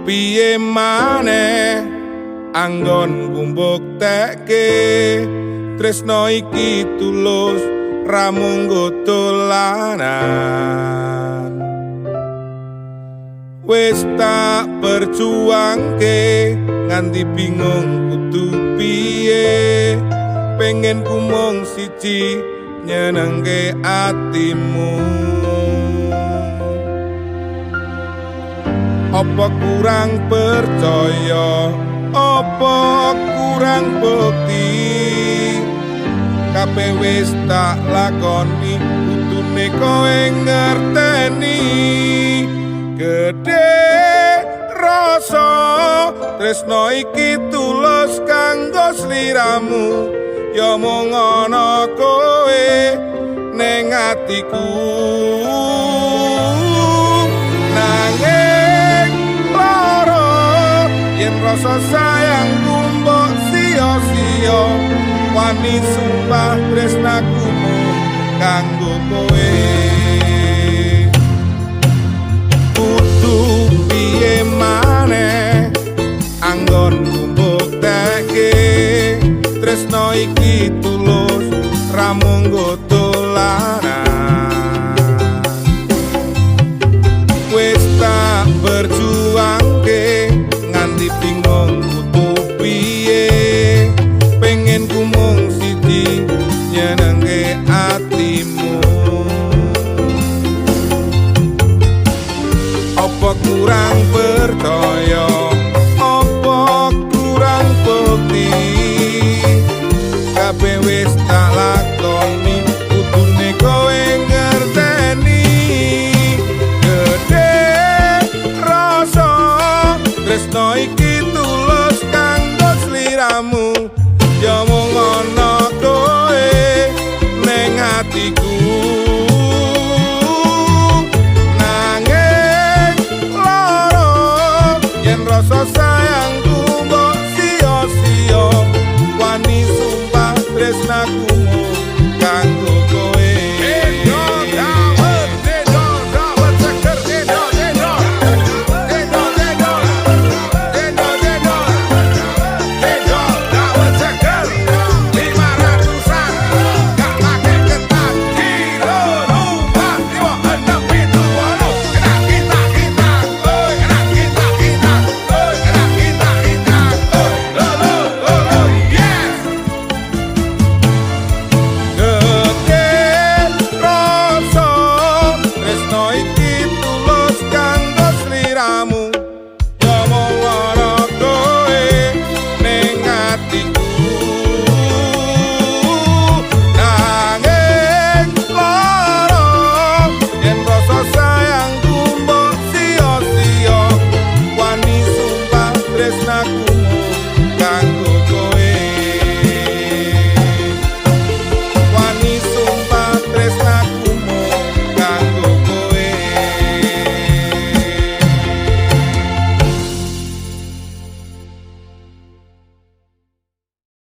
Piye maneh anggonku mbuktekke tresno iki tulus ra mung nggo dolanan. Wis tak perjuangke nganti bingung kudu piye, pengen ku mung siji nyenengke atimu. Apa kurang percaya, apa kurang bukti, kabeh wis tak lakoni kudune kowe ngerteni. Gedhe rasa tresno iki tulus kanggo sliramu, ya mung ana kowe ning atiku. Nanging lara yen rasa sayangku mbok sia-sia, wani sumpah tresnaku mung kanggo kowe. Kudu piye maneh anggonku mbuktekke tresno iki tulus ra mung nggo dolanan. Wis tak perjuangke nganti bingung kudu piye, pengen ku mung siji nyenengke atimu. Apa kurang percaya, apa kurang bukti, kabeh wis tak lakoni kudune kowe ngerteni. Gedhe rasa tresno iki tulus kanggo sliramu,